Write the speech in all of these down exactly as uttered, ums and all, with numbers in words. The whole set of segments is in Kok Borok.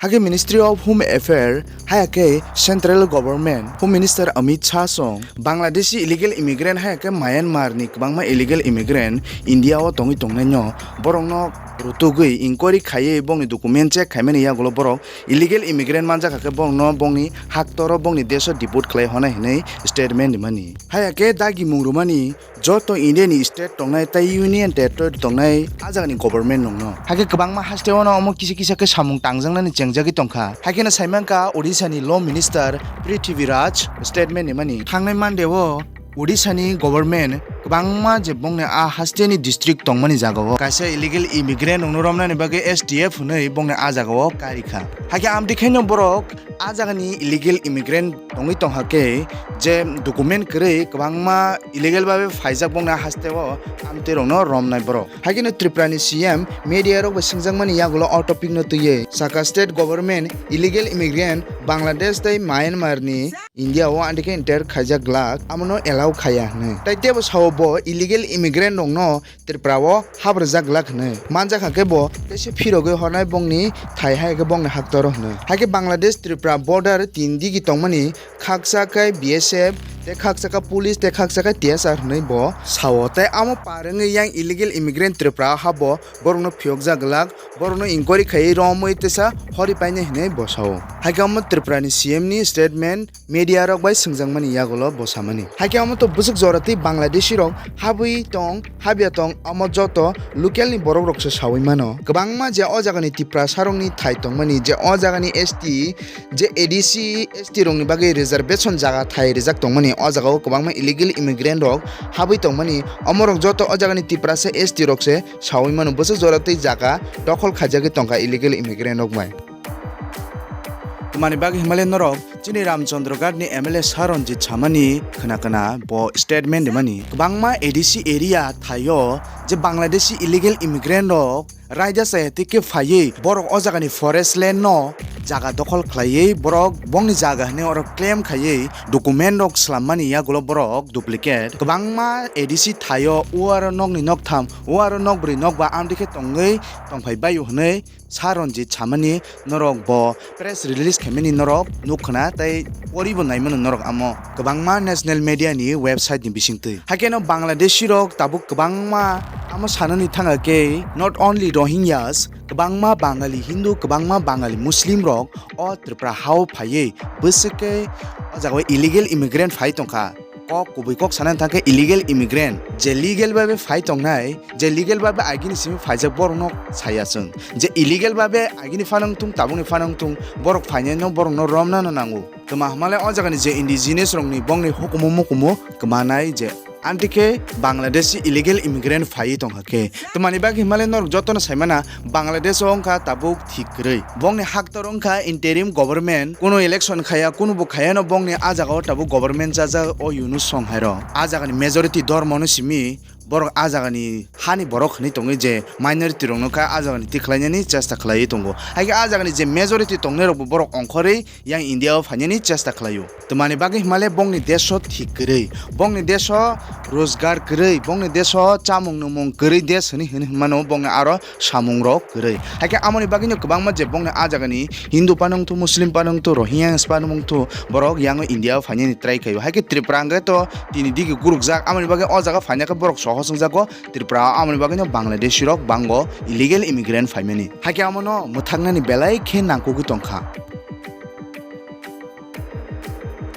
Hakhe Ministry of Home Affairs haya khe Central Government Home Minister Amit Shah song Bangladeshi illegal immigrant haya khe Myanmar ni kwbangma illegal immigrant India o tongwi tongnai no borok no rutugwi inquiry khaiwi bongni document check khaimani yagulo borok illegal immigrant manjak kha khe bongno bongni haktoro bongni desh o deport khlai honai hinwi statement rimani. Haya khe dagi mung rwmani joto India ni state tongnai tei union territory tongnai a jagani government nongno. Hakhe kwbangma haste ono omo kisa kisa khe samung tangjaknani chengjagwi tongkha. Haikhe no saimankha Odisha ni Law Minister Prithvi Raj statement rimani. Thangnai Monday o Odisha ni government kwbangma je bongni a haste ni district tongmani jagao kaisa illegal immigrant rokno romnani bagwi S T F hwnwi bongni a jagao karikha. Hakhe amtwi khaino borok a jagani illegal immigrant tongwi tongkha khe je document kwrwi kwbangma illegal babe phaijak bongni a hasteo amtwi rokno romnai borok. Haikhe no Tripura ni C M media rok bai swngjakmani yagulo o topic no twiwi saka state government illegal immigrant Bangladesh tei Myanmar ni India o antikhe enter khaijak glak, amono allow khaiya hwnwi. Tai teibo sao bo illegal immigrant rokno Tripura o habrwjak glak hwnwi. Manjak hakhe bo teisa phirogwi hornai bongni thai hai khe bongni haktoro hwnwi. Hakhe Bangladesh Tripura border tin digi tongmani khaksa khe B S F tei khaksa khe police tei khaksa khe T S R hwnwi bo sao. Tei amo par wngwi yang illegal immigrant Tripura o habo borokno phiyokjak glak, borokno inquiry khaiwi romwi teisa hori painai hwnwi bo sao. Hakhe omo Tripura ni C M ni statement media rok bai swngjakmani yagulo bo samani. Hakhe omo to bwswk jora tei Bangladeshi rok habwi tong, habya tong, omo joto local ni borok rok se sawi mano. Kwbangma je o jagani Tiprasa rokni thai tongmani, je o jagani S T, je A D C, S T rokni bagwi reservation jaga thai rijak tongmani, o jagao kwbangma illegal immigrant rok habwi tongmani. Omo rok joto o jagani Tiprasa S T rok se sawi mano, bwswk jora tei jaga dokhol khaijagwi tongkha illegal immigrant rok bai. Twmani bagwi hinmale norok chini Ramchandraghat ni M L A Saranjit samani khna khna bo statement rimani. Kwbangma A D C area thaio je Bangladeshi illegal immigrant rok raida chaya tike phaiwi borok o jagani forest land no jaga dokhol khlaiwi borok bongni jaga hinwi oro claim khaiwi document rok swlammani yagulo borok duplicate. Kwbangma A D C thaio o aro nokni noktham o aro nokbrwi nokba amtwi khe tongwi tongphai baio hinwi Saranjit samani norok bo press release khaimani norok nuk khna tei poribo naimano norok amo kwbangma national media ni website ni bisingtwi. Haikhe no Bangladeshi rok tabuk kwbangma amo sanani thangkha khe not only Rohingyas, kwbangma Bangali Hindu, kwbangma Bangali Muslim rok o Tripura hao phaiwi bwswk khe o jagao illegal immigrant phai tongkha. Kok kubui kok sana thangkhe illegal immigrant, je legal babe phai tongnai, je legal babe agini simi phaijak borokno saya chwng. Je illegal babe agini phano wngthung, tabukni phano wngthung, borok phainaino borokno romnano nango. Twma hwnmale o jagani je indigenous rokni bongni hukumu mukumu kwmanai je. Amtwi khe Bangladeshi illegal immigrant phaiwi tongkha khe. Twmani bagwi hwnmale norok jotono saimana Bangladesh o wngkha tabuk thik kwrwi. Bongni haktor wngkha interim government, kuno election khaya, kuno bo khayano bongni a jagao tabuk government chajak o Yunus song hairok. A jagani majority dormono simi borok a jagani hani borok hinwi tongwi je minority rokno kha a jagani tikhlainani chesta khlaiwi tongo. Haikhe a jagani je majority tongnai rokbo borok ongkhorwi yang India o phainani chesta khlaio. Twmani bagwi hwnmale bongni desh o thik kwrwi, bongni desh o rojgar kwrwi, bongni desh o chamung nwngmung kwrwi desh hwnwi hwnwi hwnmano bongni aro samung rok kwrwi. Haikhe amoni bagwino kwbangma je bongni a jagani Hindu phano wngthu, Muslim phano wngthu, Rohingyas phano wngthu, borok yango India o phainani try khaio. Haikhe Tripura hwnkhe to tini digi gurukjak, amoni bagwi o jaga phaina khe borok sohos wngjago. Tripura o amoni bagwino Bangladeshi rok bango illegal immigrant phaimani. Haikhe amono mwthaknani belai khe nangkukgwi tongkha.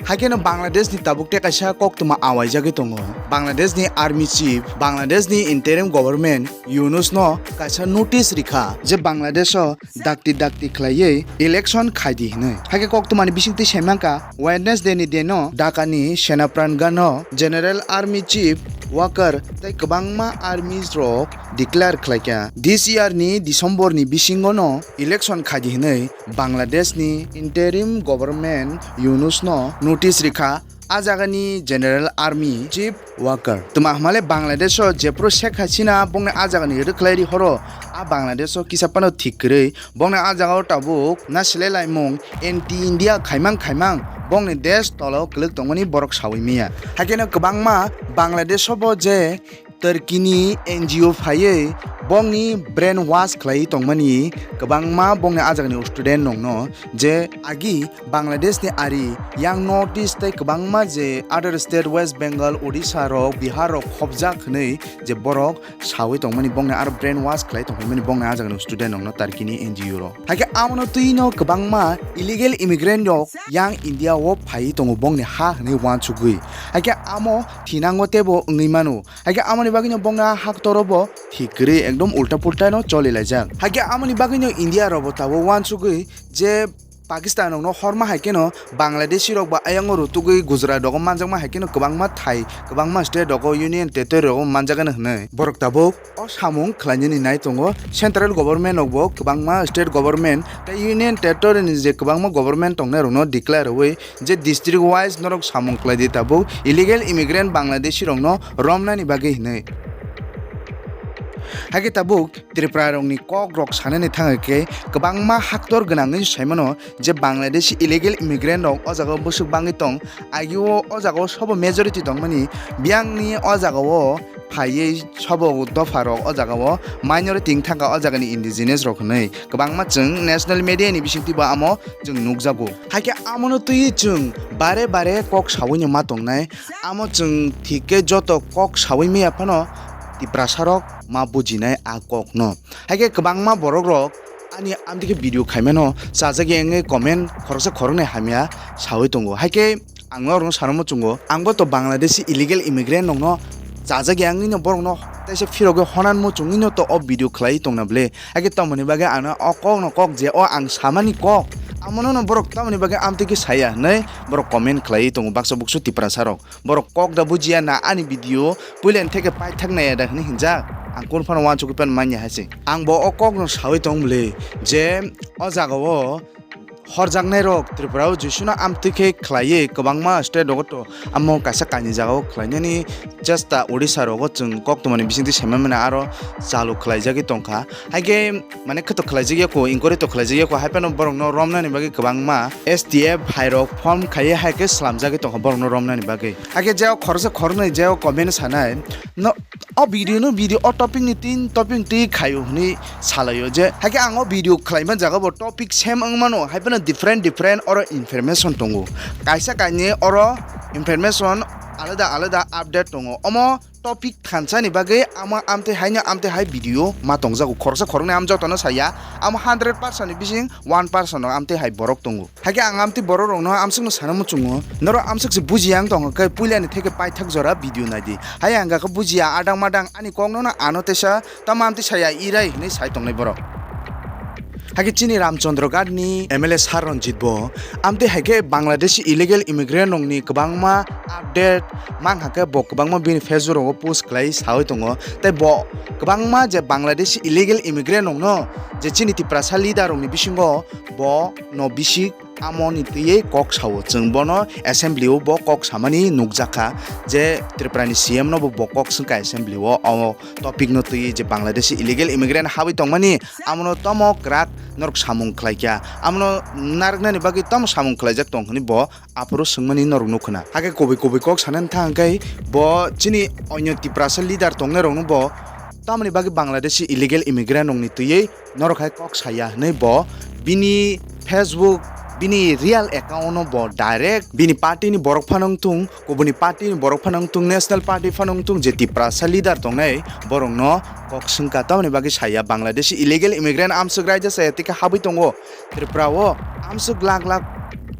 Haikhe no Bangladesh ni tabuk tei kaisa koktwma awaijagwi tongo. Bangladesh ni Army Chief, Bangladesh ni Interim Government Yunus no kaisa notice rikha je Bangladesh o dakti dakti khlaiwi election khaidi hinwi. Haikhe koktwmani bisingtwi saimankha Wednesday ni deno Dhaka ni Senaprangano General Army Chief Waqar tei kwbangma army rok declare khlaikha. This year ni December ni bisingo no election khaidi hinwi Bangladesh ni interim government Yunus no notice rikha. A jagani General Army Chief Waqar. Twma hwnmale Bangladesh o jephru Sheikh Hasina bongni a jagani rwkhlai ri horo, a Bangladesh o kisa phano thik kwrwi bongni a jagao tabuk na silai laimung anti India khaimang khaimang bongni desh tolao kwlwk tongmani borok sawi maya. Haikhe no kwbangma Bangladesh o bo je Turkey ni N G O phaiwi Bongni brain wash khlai tongmani kwbangma bongni ajagni student nokno je agi Bangladesh ni ari yang North East tei kwbangma je other state West Bengal, Odisha rok, Bihar rok khobjak hwnwi je borok sawi tongmani bongni aro brain wash khlai tongmani bongni ajagni student nokno Turkey ni N G O rok. Haikhe amono twi no kwbangma illegal immigrant rok yang India o phai tongo bongni ha hwnwi uansugwi. Haikhe amo thinango teibo wngwi mano. Haikhe amoni bagwino bongni haktor bo thik kwrwi ekdom ulta pulta no choli laijak. Haikhe amoni bagwino India rok bo tabuk uansugwi je Pakistan rokno horma hai kheno Bangladeshi rok ba ayang o rutugwi Gujarat rogo manjakma hai kheno kwbangma thai, kwbangma state rogo, union territory rogo manjagano hwnwi borok tabuk o samung khlainani nai tongo. Central government rokbo kwbangma state government tei union territory ni je kwbangma government tongnai rokno declare rwui je district wise norok samung khlai di tabuk illegal immigrant Bangladeshi rokno romnani bagwi hwnwi. Haikhe tabuk Tripura rokni kok rok sanani thangwi khe kwbangma haktor gwnangwi saimano je Bangladeshi illegal immigrant rok o jaga o bwswk bangwi tong, agio o jaga o sobo majority tongmani, biyangni o jaga o phaiwi sobo dopha rok o jaga o minority wng thangkha o jagani indigenous rok hwnwi kwbangma chwng national media ni bisingtwi bo amo chwng nukjago. Haikhe amono twiwi chwng bare bare kok sawino ma tongnai, amo chwng thik khe joto kok sawi maya phano Tiprasa rok ma bujinai a kokno. Haikhe kwbangma borok rok ani amtwi khe video khaimano chajak ya wngwi comment khoroksa khoroknwi hamya sawi tongo. Haikhe ang norokno sana muchungo, angbo to Bangladeshi illegal immigrant rokno chajak ya wngwino borokno teisa phirogwi honan muchungwino to o video khlai tongna bwle. Haikhe tamoni bagwi ano o kokno kok je o ang samani kok, amono no borok tamoni bagwi amtwi khe saya hwnwi borok comment khlaiwi tongo baksa buksu Tiprasa rok. Borok kok da bujiya na ani video puila ni theke paithak naiya da hwnwi hinjak. Ang kunu phano uansukwi phano manya hai se. Ang bo o kok no sawi tong bwle je o jaga o horjaknai rok Tripura o Jisuna amtwi khe khlaiwi kwbangma state rogo to amo kaisa kainwi jaga o khlainani chesta Odisha rogo chwng kok tongmani bisingtwi saimanmani aro chalu khlaijagwi tongkha. Haikhe mane khe to khlaijak ya kho, inquiry to khlaijak ya kho, hai phano borokno romnani bagwi kwbangma S T F hai rok form khaiwi hai khe slamjagwi tongkha borokno romnani bagwi. Haikhe je o khoroksa khoroknwi je o comment sanai, no, o video no video o topic ni tin topic ni twi khaio hwnwi salaio je. Haikhe ang o video khlaima jaga bo topic same wng mano, hai phano different different oro information tongo. Kaisa kainwi oro information alada alada update tongo. Omo topic thansani bagwi amo amtwi haino amtwi hai video ma tongjago. Khoroksa khoroknwi am jotono saya, amo hundred percent ni bising one percent no amtwi hai borok tongo. Haikhe ang amtwi borok rokno amsukno sana muchungo, norok amsuk se bujiya wng tongkha khe puilani theke paithak jora video naidi. Hai ang khe bujiya adang madang ani kokno no ano teisa tamo amtwi saya irai hwnwi sai tongnai borok. Haikhe chini Ramchandra Ghat ni M L A Sir Ranjit bo amtwi haikhe Bangladeshi illegal immigrant rokni kwbangma update mang hakhe bo kwbangma bini Facebook rogo post khlai sawi tongo. Tei bo kwbangma je Bangladeshi illegal immigrant rokno je chini Tiprasa leader rokni bisingo bo no bisi amoni twiwi kok sao. Chwng bono assembly o bo kok samani nukjakha je Tripura ni C M no bo bo kok swngkha assembly o. O topic no twiwi je Bangladeshi illegal immigrant habwi tongmani, amono tamo kwrak norok samung khlaikha, amono narwknani bagwi tamo samung khlaijak tong hwnwi bo aphuru swngmani norok nukhwna. Hakhe kubui kubui kok sanani thang khe bo chini onyo Tiprasa leader tongnai rokno bo tamoni bagwi Bangladeshi illegal immigrant rokni twiwi norok hai kok saya hwnwi bo bini Facebook, bini real account no bo direct bini party ni borok phano wngthung, kubuni party ni borok phano wngthung, national party phano wngthung, je Tiprasa leader tongnai borokno kok swngkha. Tamoni bagwi saya Bangladeshi illegal immigrant amswk raida saya tei khe habwi tongo Tripura o, amswk lak lak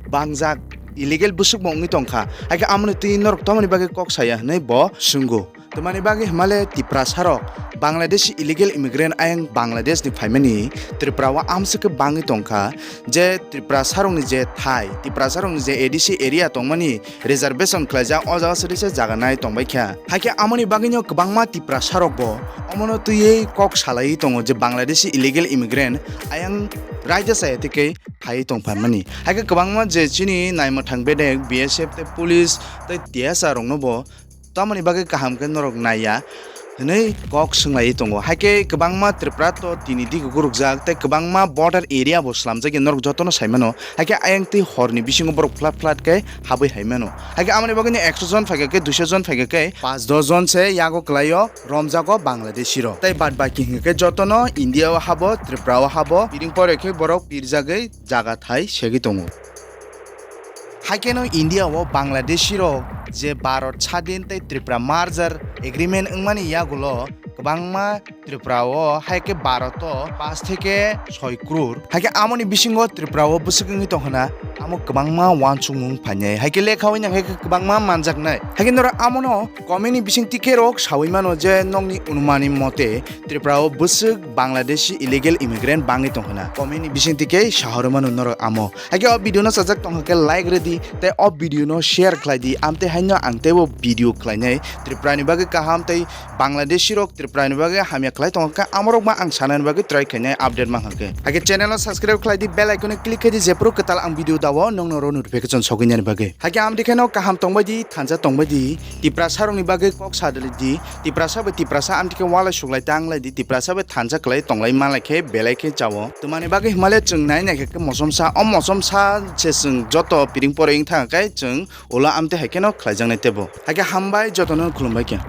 bangjak illegal bwswk bo wngwi tongkha. Haikhe amoni twi norok tamoni bagwi kok saya hwnwi bo swngo. Tamani bagwi hwnmale Tiprasa rok Bangladeshi illegal immigrant ayang Bangladesh ni phaimani Tripura o amswk khe bangwi tongkha, je Tiprasa rokni je thai, Tiprasa rokni je A D C area tongmani reservation khlaijak, o jaga se risa jaga nai tongbaikha. Haikhe amoni bagwino kwbangma Tiprasa rokbo omono twiwi kok salaiwi tongo je Bangladeshi illegal immigrant ayang raida saya tei khe phaiwi tongphaimani. Haikhe kwbangma je chini naimwthang bedek B S F tei police tei T S R roknobo tamoni bagwi kaham khe norok naiya. hwnwi kok swnglaiwi tongo. Hai khe kwbangma Tripura to tini digi gurukjak tei kwbangma border area bo slamjak ya norok jotono sai mano. Hai khe ayang twi horni bisingo borok flat flat khe habwi hai mano. Hai khe amoni bagwino ekso jon phaikha khe, duiso jon phaikha khe, paanch dos jon se yago kwlaio romjago Bangladeshi rok. Tei bad baki hwnkhe jotono India o habo, Tripura o habo, piring pore khe borok pirjagwi jaga thai segwi tongo. Hai kheno India o Bangladeshi rok je Bharat sadin tei Tripura merger agreement wngmani yagulo kwbangma Tripura o hai khe Bharat o paanch theke soi crore. Hai khe amoni bisingo Tripura o bwswk wngwi tong khna amo kwbangma uansukmung phainai. Hai khe lekhawi nang hai khe kwbangma manjaknai. Hai khe norok amono comment ni bising tike rok sawi mano je nokni onumani mote Tripura o bwswk Bangladeshi illegal immigrant bangwi tong khna. Comment ni bising tike sahoro mano norok amo. Hai khe o video no sajak tong khe like rwdi tei o video no share khlai di. Amtwi haino ang teibo video khlainai Tripura ni bagwi kaham tei Bangladeshi rok Tripura ni bagwi hamya khlai tong kha, amorok ma ang sanani bagwi try khainai update ma hwnkhe. Hai khe channel no subscribe khlai di, bell icon no click khai di, jephru kwtal ang video dao nokno ro notification sogwi nani bagwi. Hai khe amtwi kheno kaham tong bai di, thansa tong bai di, Tiprasa rok ni bagwi kok sa dali di, Tiprasa bai Tiprasa amtwi khe walai suklai tang lai di, Tiprasa bai thansa khlai tong lai ma lai khe belai khe chao. Twmani bagwi hwnmale chwng nai nai khe mosom sa, o mosom sa se chwng joto piring pore wng thang khe chwng ulo amtwi hai kheno khlaijaknai teibo. Hai khe hambai jotono khulumbai khe.